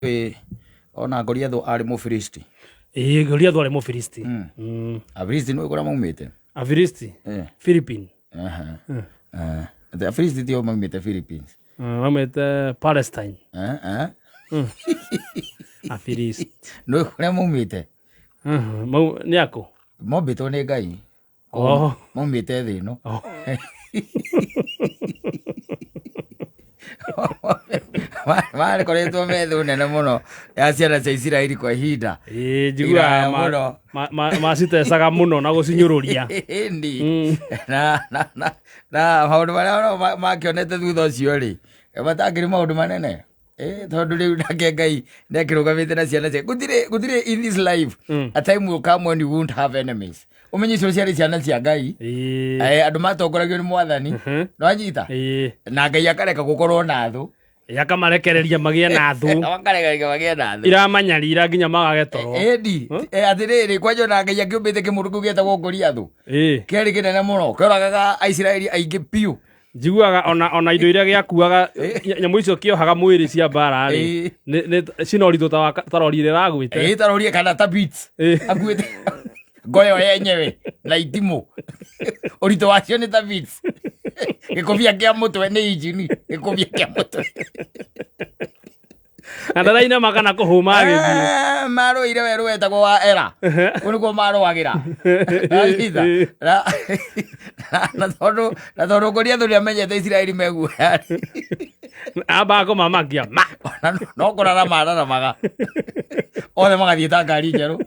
Ĩ, ona Goliathũ arĩ Mũfilisti. Ĩĩ, Goliathũ arĩ Mũfilisti. Afilisti nĩ kũrĩa maumĩte? Afilisti? Philippine. Aha. Eh, atĩ Afilisti tio maumĩte Philippines. Maumĩte Palestine. Eh, eh. Afilisti. Nĩ kũrĩa maumĩte? Nĩ akũ? Mombĩtwo nĩ Ngai. Oh. Maumĩte thĩ ĩno. Oh. Makoretwo me thũ nene mũno ya ciana cia Isiraeli kwa ihinda. Ĩĩ, njiguaga Iraya mũno. macitecaga mũno na gũcinyũrũria. Ĩni. Na maũndũ marĩa makĩonete thutha ũcio rĩ, matangĩrĩ maũndũ manene. Tondũ rĩu nake Ngai nĩakĩrũgamĩte na ciana ciake. Gũtirĩ in this life a time will come when you won't have enemies. Ũmenye icio ciarĩ ciana cia Ngai. Andũ matongoragio nĩ Mwathani. Nĩwanyita? Na Ngai akareka gũkorwo na thũ. Akamarekereria magĩe na thũ. Akarekereria magĩe na thũ. Iramanyarira nginya magage toro. Ĩndi, atĩrĩrĩ, kwanja ona Ngai akĩũmbĩte kĩmũndũ kĩu gĩetagwo Goliathũ. Kĩarĩ kĩnene mũno, kĩoragaga Aisiraeli aingĩ biũ. Njiguaga ona indo iria gĩakuaga, nyamũ icio kĩohaga mwĩrĩ cia mbara rĩ, cina ũritũ ta rori ĩrĩa ĩragwĩte. Ta rori kana ta beats. Akuĩte ngoyo yenyewe na itimũ. Ũritũ wacio nĩ ta beats. Gĩkũbia kĩa mũtwe nĩ injini, gĩkũbia kĩa mũtwe. Na ndarainama kana kũhũma agĩthiĩ. Marũire werũ wetagwo wa Ela. Kũu nĩkuo marũagĩra. Anyita. Na tondũ Goliathũ nĩamenyete Isiraeli meguoya. Ambaga kũmamakia. Ma. Ona no kũrarama araramaga. Othe magathiĩ ta ngari njerũ.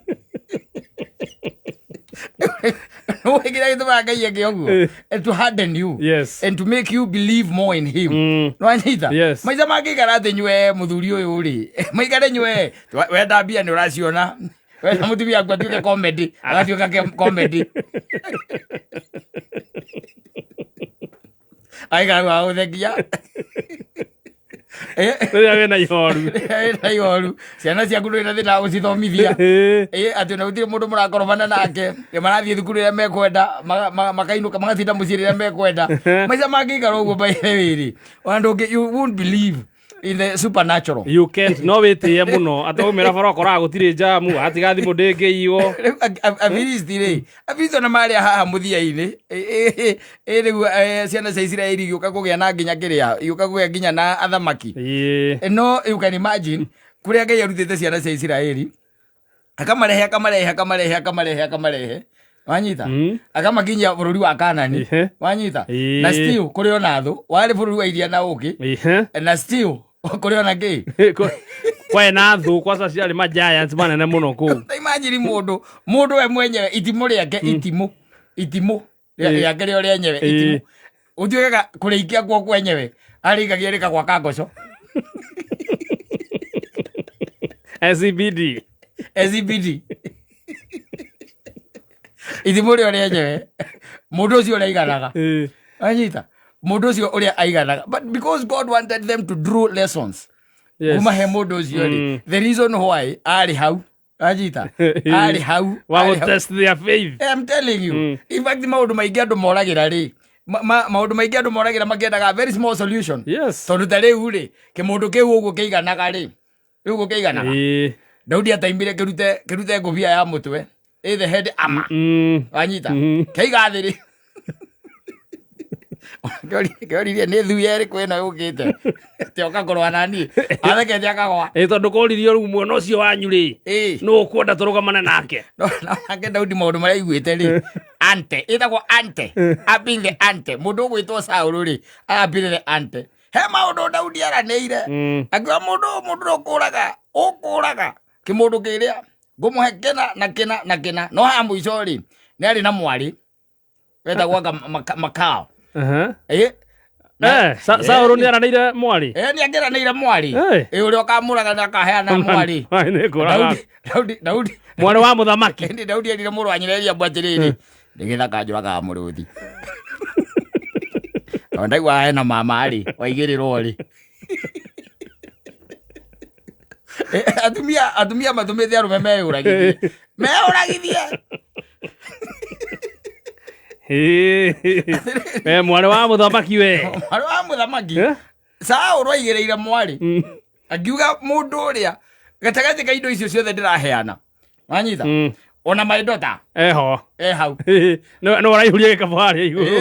Nĩũĩ kĩrĩa gĩtũmaga Ngai eke ũguo? And to harden you. Yes. And to make you believe more in him. Nĩwanyita? Yes. Maica mangĩikara atĩ nyue mũthuri ũyũ rĩ, maikare nyue, wenda mbia nĩ ũraciona. Wenda mũtumia waku atuĩke comedy, agatuĩka comedy. Aikara wa gũthekia. Rĩrĩa wĩna ihoru. Rĩrĩa wĩna ihoru. Ciana ciaku ndũrĩ na thĩna wa gũcithomithia. Atĩ ona gũtirĩ mũndũ mũrakorobana nake. Marathiĩ thukuru rĩrĩa mekwenda, makainũka, magatinda mũciĩ rĩrĩa mekwenda. Maica mangĩikara ũguo by the way rĩ, ona ndũngĩ, you won't believe in the supernatural. You can't, no wĩtĩe mũno. Atĩ waumĩra bara ũkoraga gũtirĩ njamu, watiga thimũ ndĩngĩiywo. Rĩu Afilisti rĩ, Afilisti ona marĩa haha mũthia-inĩ, rĩu, ciana cia Isiraeli igĩũka kũgĩa na nginya kĩrĩa, igĩũka kũgĩa nginya na athamaki. No you can imagine kũrĩa Ngai arutĩte ciana cia Isiraeli, akamarehe, akamarehe, akamarehe, akamarehe, akamarehe. Wanyita? Akamakinyia bũrũri wa Kanani. Wanyita? Na still kũrĩ ona thũ, warĩ bũrũri wa iria na ũkĩ. Na still kũrĩ ona kĩ? Kwarĩ na thũ, kwanza ciarĩ ma giants manene mũno kũu. Ta imagine mũndũ we mwenyewe itimũ rĩake, itimũ, itimũ rĩake rĩo rĩenyewe, itimũ. Ũtuĩkaga kũrĩikia kuo kwenyewe, arĩikagia rĩkagwa kangoco. SCBD. SCBD. Itimũ rĩo rĩenyewe, mũndũ ũcio ũrĩa aiganaga. Anyita? Mũndũ ũcio ũrĩa aiganaga. But because God wanted them to draw lessons. Kuma he mũndũ ũcio rĩ, the reason why arĩ hau. Anyita? Arĩ hau. Wa Arĩ hau. test their faith. I'm telling you. In fact, maũndũ maingĩ andũ moragĩra rĩ, maũndũ maingĩ andũ moragĩra makĩendaga very small solution. Tondũ ta rĩu rĩ, kĩmũndũ kĩu ũguo kĩiganaga rĩ, rĩu ũguo kĩiganaga. Daudi ataimbire kĩrute ngũbia ya mũtwe, ĩ the head armor. Wanyita? Kĩiga thĩ rĩ. Kĩoririe nĩ thuya ĩrĩkũ ĩno yũkĩte? Atĩ oka kũrũa na niĩ. Athekete akagwa. Tondũ kũririo rĩu mwena ũcio wanyu rĩ, nũ ũkwenda tũrũgamane nake? No, no, nake Daudi maũndũ marĩa aiguĩte rĩ, ante, ĩtagwo ante, upping the ante. Mũndũ ũgwĩtwo Saũlũ rĩ, upping the ante. He maũndũ Daudi aranĩire. Akiuga mũndũ ũrĩa ũkũraga, ũkũraga. Kĩmũndũ kĩrĩa, ngũmũhe kĩna na kĩna na kĩna. No haha mũico rĩ, nĩ arĩ na mwarĩ. Wetagwo anga Makao. Saũlũ nĩ aranĩire mwarĩ? Nĩ angĩranĩire mwarĩ. Ũrĩa ũkamũraga nĩ akaheana mwarĩ. Nĩ ngũraga. Daudi, Daudi, Daudi. Mwarĩ wa mũthamaki. Ĩndĩ Daudi erire mũrũ wa nyina Eliabu atĩrĩrĩ, nĩgetha kanjũragaga mũrũthi. Tondũ ndaigua hena mama rĩ, waigĩrĩrwo rĩ. Atumia matũmĩte arũme meyũragithie. Meyũragithie. Mwarĩ wa mũthamaki we. Mwarĩ wa mũthamaki. Saũlũ aigĩrĩire mwarĩ. Angiuga mũndũ ũrĩa gatagatĩ ka indo icio ciothe ndĩraheana, wanyita, ona my daughter Eho. E hau. No no ũraihuria gĩkabũ harĩa igũrũ.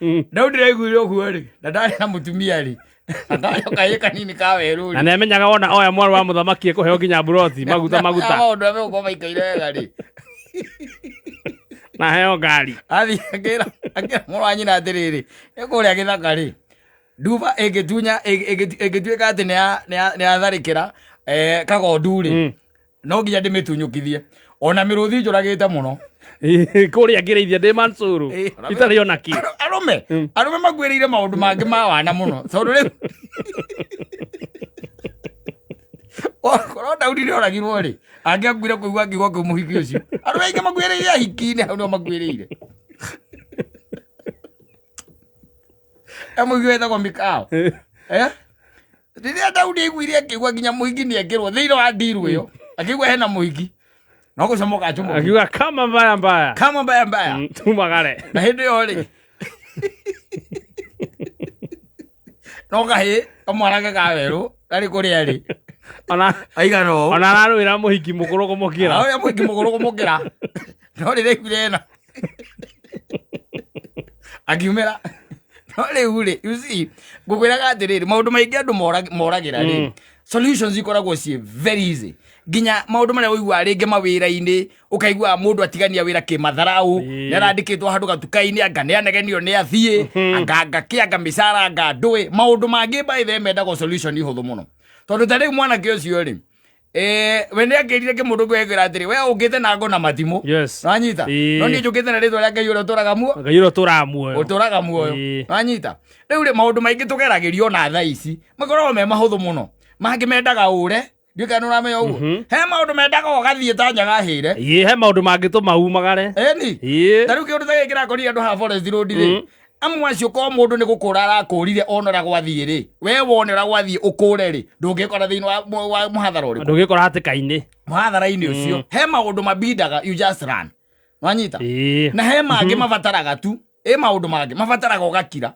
Ĩĩ, Daudi raiguire ũguo rĩ, na ndarĩ na mũtumia rĩ, na ndarĩ o kahĩĩ kanini ka werũ Na rĩ. nĩ amenyaga wona oya mwarĩ wa mũthamaki ekũheo nginya mburoti, maguta maguta. Maũndũ arĩa megũkorwo maikaire wega rĩ. Na heo ngari. Athiĩ akĩra mũrũ wa nyina atĩrĩrĩ, nĩ kũrĩa gĩthaka rĩ, nduba ĩngĩtunya ĩngĩtuĩka atĩ nĩ yatharĩkĩra kagondu rĩ, no nginya ndĩmĩtunyũkithie, ona mĩrũthi njũragĩte mũno. Kũrĩa ngĩrĩithia ndĩ Mansuru. Itarĩ ona kĩ. Arũme makuĩrĩire maũndũ mangĩ ma wana mũno, tondũ rĩu korwo Daudi nĩ oragirwo rĩ, angĩakuire kũigua akiuga kũu mũhiki ũcio. Arũme aingĩ makuĩrĩire ahiki-inĩ, hau nĩho makuĩrĩire. E mũhiki wetagwo Mikao. Rĩrĩa Daudi aiguire akĩigua nginya mũhiki nĩ ekĩrwo thĩinĩ wa ndiru ĩyo, akĩigua hena mũhiki, no gũcomoka acomoka. Akiuga kama mbaya mbaya. Kama mbaya mbaya. Tumagare. Na hĩndĩ ĩyo rĩ, no kahĩ kamwanake ka werũ karĩ kũrĩa rĩ Ona aigana ũũ. Ona ararũĩra mũhiki mũkũrũ kũmũkĩra. Ũrĩa mũhiki mũkũrũ kũmũkĩra, no rĩrĩa aiguire ena akiumĩra. No rĩu rĩ, you see, ngũkwĩraga atĩrĩrĩ, maũndũ maingĩ andũ moragĩra rĩ, solutions ikoragwo ciĩ very easy. Nginya maũndũ marĩa ũiguaga rĩngĩ mawĩra-inĩ, ũkaigua mũndũ atigania wĩra kĩmatharau, nĩ arandĩkĩtwo handũ gatuka-inĩ, anga nĩ anegenio nĩ athiĩ, anga kĩ, anga mĩcara, anga ndũĩ maũndũ mangĩ. By the way, mendagwo solution ihũthũ mũno, tondũ ta rĩu mwanake ũcio rĩ, we nĩ akĩrire kĩmũndũ kwĩra atĩrĩ, we ũkĩte na ngo na matimũ. Wanyita? No niĩ njũkĩte na rĩtwa rĩa Ngai ũrĩa ũtũraga muoyo. Ngai ũrĩa ũtũraga muoyo. Ũtũraga muoyo. Wanyita? Rĩu rĩ, maũndũ maingĩ tũgeragĩrio na thaa ici makoragwo me mahũthũ mũno. Mangĩ mendaga ũre, ndiũĩ kana nĩ ũramenya ũguo. He maũndũ mendaga ũgathiĩ ta nyaga hĩre. Ĩĩ, he maũndũ mangĩtũma umagare. Ĩni. Ta rĩu kĩũndũ ta gĩkĩ kĩrakorire andũ haha Forest Road rĩ, amwe acio ko mũndũ nĩ gũkũra arakũrire, ona ũrĩa gwathiĩ rĩ, we wone ũrĩa gwathiĩ ũkũre rĩ, ndũngĩkora thĩinĩ wa mũhathara ũrĩkũ. Ndũngĩkora hatĩka-inĩ. Mũhathara-inĩ ũcio. He maũndũ mabindaga you just run, wanyita? Na he mangĩ mabataraga tu, ĩ maũndũ mangĩ mabataraga ũgakira.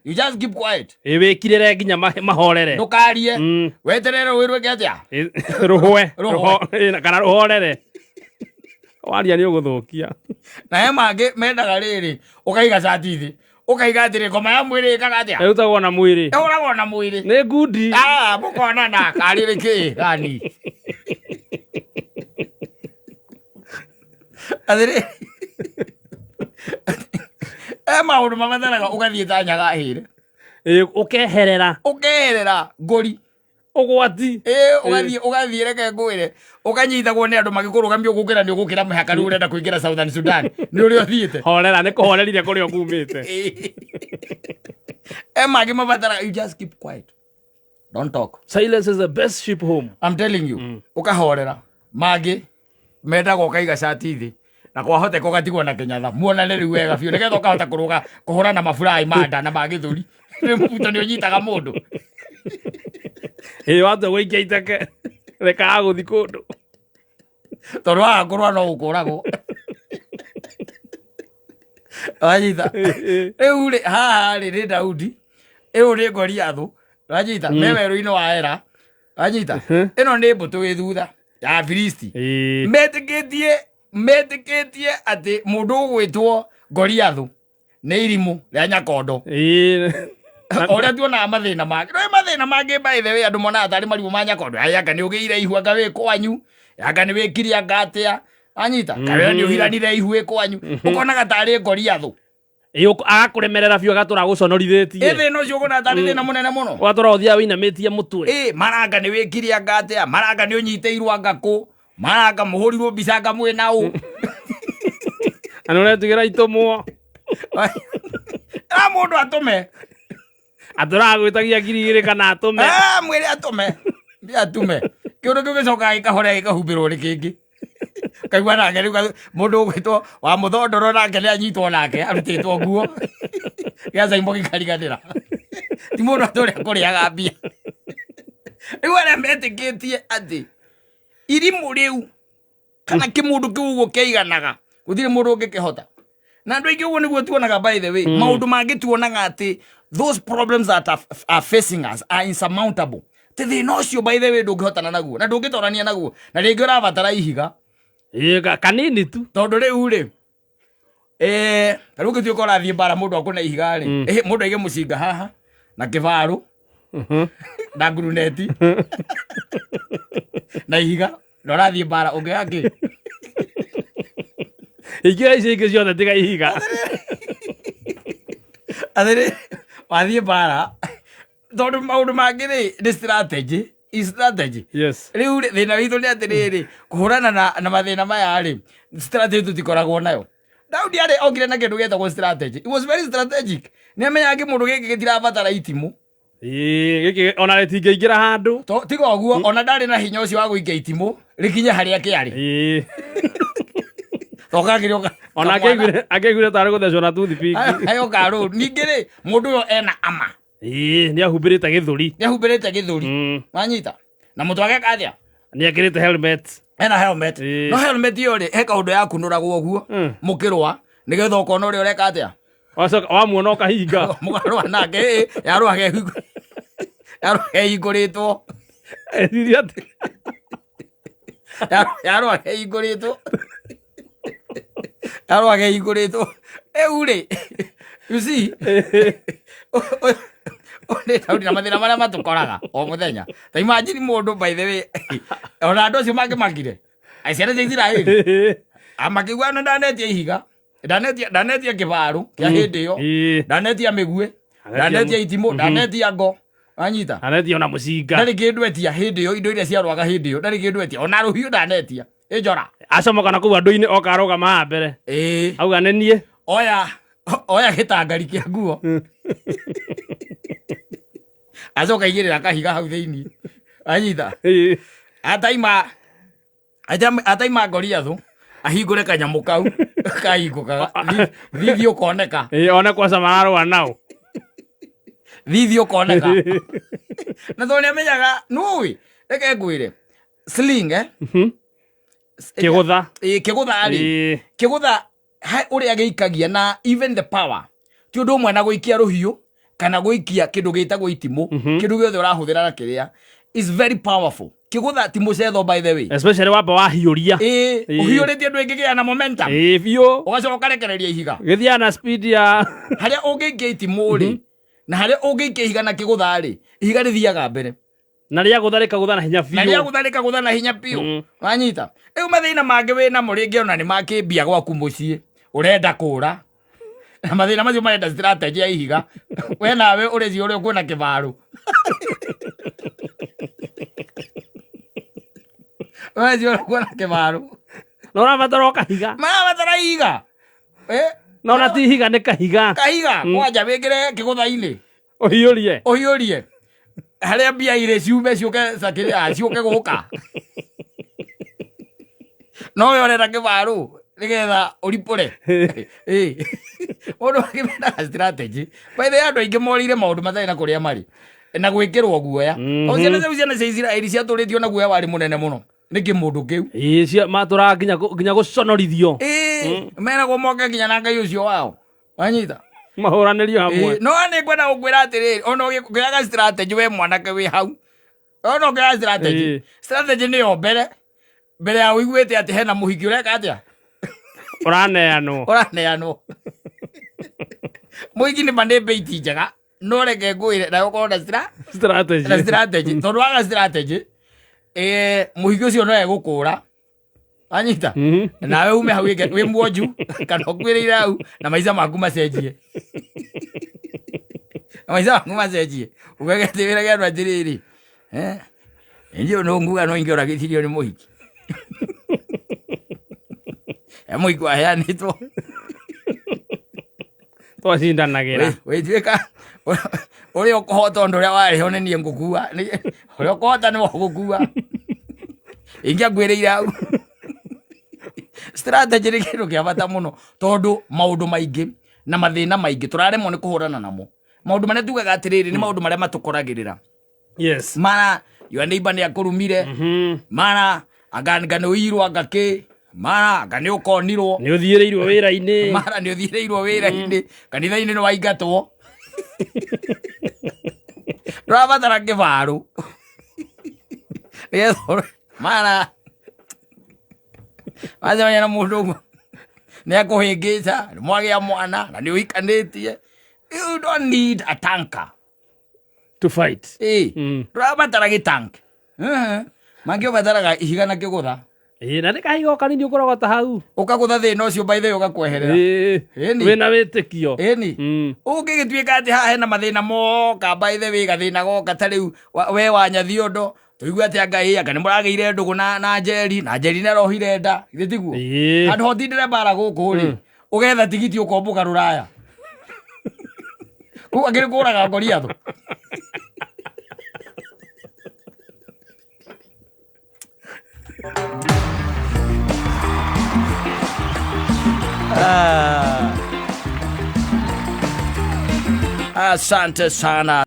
You just keep quiet. Ĩĩ, wĩkirĩre nginya mahorere. Ndũkarie. Weterere rũĩ rwĩke atĩa? Ĩĩ, rũhwe. Rũhwe. Kana rũhorere, waria nĩ ũgũthũkia. Na he mangĩ mendaga rĩrĩ, ũkaiga cati thĩ, ũkaiga atĩrĩ, ngoma ya mwĩrĩ ĩkaga atĩa? Ĩrutagwo na mwĩrĩ. Ĩhũragwo na mwĩrĩ. Nĩ ngundi. Ah, mũkonana karĩ nĩ kĩ gani atĩrĩ, e maũndũ mabataraga ũgathiĩ ta nyaga hĩre. Ĩĩ, ũkeherera. Ũkeherera ngũri. Ũgwati. Ĩĩ, ũgathiĩ, reke ngwĩre, ũkanyitagwo nĩ andũ magĩkũrũgamia ũgũkĩra, nĩ ũgũkĩra mũhaka, rĩu ũrenda kũingĩra Southern Sudan, nĩ ũrĩa ũthiĩte. Horera, nĩ kũhorerire kũrĩa ũkumĩte. E mangĩ mabataraga you just keep quiet, don't talk. Silence is the best ship home. I'm telling you, ũkahorera. Mangĩ mendaga ũkaiga cati thĩ, na kwahoteka ũgatigwo na kĩnyatha, muonane rĩu wega biũ, nĩgetha ũkahota kũrũga kũhũra na maburai ma nda na ma gĩthũri. Nĩ mũbuto nĩ ũnyitaga mũndũ. Ĩĩ, watua gũikia iteke, rekaga gũthi kũndũ. Tondũ waga kũrũa no ũkũragwo, wanyita? Rĩu rĩ, haha rĩ nĩ Daudi, ĩyo nĩ Goliathũ, wanyita? Me werũ-inĩ wa Ela, wanyita? Ĩno nĩ mbũtũ ĩ thutha ya Filisti. Metĩkĩtie atĩ mũndũ ũgwĩtwo Goliathũ nĩ irimũ rĩa nyakondo. O ũrĩa tuonaga mathĩna mangĩ, no mathĩna mangĩ, by the way, andũ monaga tarĩ marimũ ma nyakondo. Ai, anga nĩ ũgĩire ihu, anga wĩ kwanyu, anga nĩ wĩkire, anga atĩa, anyita, kana nĩ ũhiranire ihu wĩ kwanyu, ũkonaga tarĩ Goliathũ. Ĩĩ, agakũremerera biũ, agatũra agũconorithĩtie. Ĩ thĩna ũcio ũkona tarĩ thĩna mũnene mũno. Ũgatũra ũthiaga wĩinamĩtie mũtwe. Ĩ maranga nĩ wĩkire, anga atĩa, maranga nĩ ũnyitĩirwo, anga kũ, maranga mũhũrirwo mbica, anga mwĩ naũ. Na nĩ ũretigĩra itũmwo. Ĩra mũndũ atũme. Atũraga gwĩtagia 2000 kana atũme. Ah, mwĩre atũme, mbia atume, kĩũndũ kĩu gĩcokaga gĩkahorera, gĩkahumbĩrwo nĩ kĩngĩ. Kaigua nake rĩu mũndũ ũgwĩtwo wa mũthondoro nake nĩ anyitwo, nake arutĩtwo nguo gĩa caimbo gĩkariganĩra. Ti mũndũ atũrĩa kũrĩaga mbia. Rĩu arĩa metĩkĩtie atĩ irimũ rĩu kana kĩmũndũ kĩu ũguo kĩaiganaga, gũtirĩ mũndũ ũngĩkĩhota, na andũ aingĩ ũguo nĩguo tuonaga. By the way, maũndũ mangĩ tuonaga atĩ those problems that are facing us are insurmountable. Ti thĩna ũcio, by the way, ndũngĩhotana naguo na ndũngĩtorania naguo, na rĩngĩ ũrabatara ihiga. Ĩĩ, kanini tu. Tondũ rĩu rĩ, ta rĩu ũngĩtuĩka ũrathiĩ mbara, mũndũ akũna ihiga rĩ, mũndũ aige mũcinga haha na kĩbarũ na nguruneti na ihiga na ũrathiĩ mbara, ũngĩoya kĩ? Ingĩoya icio ingĩ ciothe tiga ihiga. Atĩrĩ, wathiĩ mbara, tondũ maũndũ mangĩ rĩ, nĩ strategy, i strategy. Rĩu rĩ, thĩna witũ nĩ atĩrĩrĩ, kũhũrana na mathĩna maya rĩ, strategy tũtikoragwo nayo. Daudi arĩ okire na kĩndũ gĩtagwo strategy. It was very strategic. Nĩ amenyaga kĩmũndũ gĩkĩ gĩtirabatara itimũ. Ĩĩ, gĩkĩ ona rĩtingĩingĩra handũ. Tiga ũguo, ona ndarĩ na hinya ũcio wa gũikia itimũ rĩkinye harĩa kĩarĩ. Tokagĩrĩ Ona akĩiguire tarĩ gũthecwo na toothpick. Ayo karũ. Ningĩ rĩ, mũndũ ũyũ ena ama. Ĩĩ, nĩ ahumbĩrĩte gĩthũri. Nĩ ahumbĩrĩte gĩthũri. Wanyita na mũtwe ageka atĩa? Nĩ ekĩrĩte helmet. Ena helmet. No helmet ĩyo rĩ, he kaũndũ yakunũragwo ũguo mũkĩrũa, nĩgetha ũkona ũrĩa ũreka atĩa. Wacoka wamuona ũkahinga. Mũkarũa nake, yarũa hehingũrĩtwo. Eciria atĩ Yarũa hehingũrĩtwo, yarũa hehingũrĩtwo. Rĩu rĩ, you see, nĩ Daudi na mathĩna marĩa matũkoraga o mũthenya. Ta imagine mũndũ, by the way, ona andũ acio mangĩmakire, ai, ciana cia Isiraeli amakĩigua na ndanetia ihiga, ndanetia kĩbarũ kĩa hĩndĩ ĩyo, ndanetia mĩguĩ, ndanetia itimũ, ndanetia ngo, wanyita? Anetia ona mũcinga. Ndarĩ kĩndũ etia hĩndĩ ĩyo. Indo iria ciarwaga hĩndĩ ĩyo, ndarĩ kĩndũ etia, ona rũhiũ ndanetia, ĩnjora. Acomoka na kũu andũ-inĩ, oka arũgama haha mbere. Auga nĩ niĩ. Oya gĩtangari kĩa nguo, acoka igĩrĩra kahiga hau thĩinĩ, anyita. Ataima Goliathũ, ahingũre kanyamũ kau kahingũkaga, thithi ũkoneka. Ĩĩ, one kwaca mararũa nao. Thithi ũkoneka. Na tondũ nĩamenyaga nũĩ, reke ngwĩre, sling, eh? Kĩgũtha. Ĩĩ, kĩgũtha rĩ, kĩgũtha ũrĩa gĩikagia na even the power ti ũndũ ũmwe na gũikia rũhiũ kana gũikia kĩndũ gĩtagwo itimũ. Kĩndũ gĩothe ũrahũthĩra na kĩrĩa is very powerful. Kĩgũtha ti mũcetho, by the way. Especially wamba wahiũria. Ĩĩ, ũhiũrĩtie ndũ ĩngĩgĩa na momentum. Ĩĩ biũ. Ũgacoka ũkarekereria ihiga. Gĩthiaga na speed ya Harĩa ũngĩikia itimũ rĩ, na harĩa ũngĩikia ihiga na kĩgũtha rĩ, ihiga rĩthiaga mbere. Na rĩagũtha rĩkagũtha na hinya Na rĩa biũ. gũtha rĩkagũtha na hinya biũ. Wanyita? Rĩu mathĩna mangĩ wĩ namo rĩngĩ ona nĩ makĩmbia gwaku mũciĩ, ũrenda kũra, na mathĩna macio marenda strategy ya ihiga. We nawe ũreci ũrĩa ũkuona kĩbarũ, ũreci ũrĩa ũkuona kĩbarũ. Na ũrabatara o kahiga. Marabatara ihiga. Na ona ti ihiga, nĩ kahiga. Kahiga kwanja wĩkĩre kĩgũtha-inĩ. Ũhiũrie. Ũhiũrie harĩa mbia irĩ ciume, ciũke cakĩrĩa, ciũke gũka. No we ũrenda kĩbarũ nĩgetha ũripũre. Ĩ, mũndũ akĩmendaga strategy. By the way, andũ aingĩ morĩire maũndũ matarĩ na kũrĩa marĩ na gwĩkĩrwo guoya. O ciana cia Isiraeli ciatũrĩtio na guoya warĩ mũnene mũno nĩ kĩmũndũ kĩu. Ĩĩ, cia matũraga nginya gũconorithio. Ĩ, meragwo moke nginya na Ngai ũcio wao, wanyita? Mahũranĩrio hamwe. Ĩĩ, no nĩ ngwenda gũkwĩra atĩrĩrĩ, ona ũgĩoyaga strategy, we mwanake wĩ hau, ona ũkĩoya strategy, strategy nĩyo mbere mbere ya ũiguĩte atĩ hena mũhiki ũreka atĩa? Ũraneanwo. Ũraneanwo. Mũhiki nĩ ma nĩ mbĩiti njega, no reke ngwĩre, nawe ũkorwo na strategy. Na strategy, tondũ waga strategy, mũhiki ũcio no egũkũra, anyita? Nawe ume hau wĩ mwonju kana ũkuĩrĩire hau, na maica maku macenjie, na maica maku macenjie, ugagete wĩra gĩa andũ atĩrĩrĩ, ndio no nguga no ingĩoragithirio nĩ mũhiki. Mũhiki waheanĩtwo. Twacindanagĩra. Wĩtuĩka ũrĩa ũkũhota, ũndũ ũrĩa warĩho nĩ niĩ ngũkua. Ũrĩa ũkũhota nĩwe ũgũkua, ingĩanguĩrĩire hau. Strategy nĩ kĩndũ kĩa bata mũno, tondũ maũndũ maingĩ na mathĩna maingĩ tũraremwo nĩ kũhũrana namo, maũndũ marĩa tugaga atĩrĩrĩ, nĩ maũndũ marĩa matũkoragĩrĩra. Mara your neighbor nĩ akũrumire, mara anga nĩ ũirwo, anga kĩ, mara anga nĩ ũkonirwo. Nĩ ũthiĩrĩirwo wĩra-inĩ. Mara nĩ ũthiĩrĩirwo wĩra-inĩ, kanitha-inĩ nĩ waingatwo, ndũrabatara kĩbarũ. Nĩgetha mara wacemania na mũndũ ũguo nĩ akũhĩngĩca, nĩ mwagĩa mwana na nĩ ũhikanĩtie. You don't need a tanker. To fight. Ĩĩ. Ndũrabatara gĩtank. Mangĩ ũbataraga ihiga na kĩgũtha. Ĩĩ, na nĩ kahiga o kanini ũkũrogota hau. Ũkagũtha thĩna ũcio by the way ũgakweherera. Ĩĩ. Ĩni. Wĩna wĩtĩkio. Ĩni. Ũngĩgĩtuĩka atĩ haha hena mathĩna moka by the way gathĩna goka ta rĩu we wanyathiondo tũigue atĩ anga ĩ anga nĩ mũragĩire ndũgũ na Njeri na Njeri nĩ arohire nda githĩ tiguo? Ĩĩ. Handũ ha ũtindĩre mbara gũkũ rĩ ũgetha tigiti ũkombũka rũraya kũu akĩrĩ kũraga Goliathũ. Asante sana.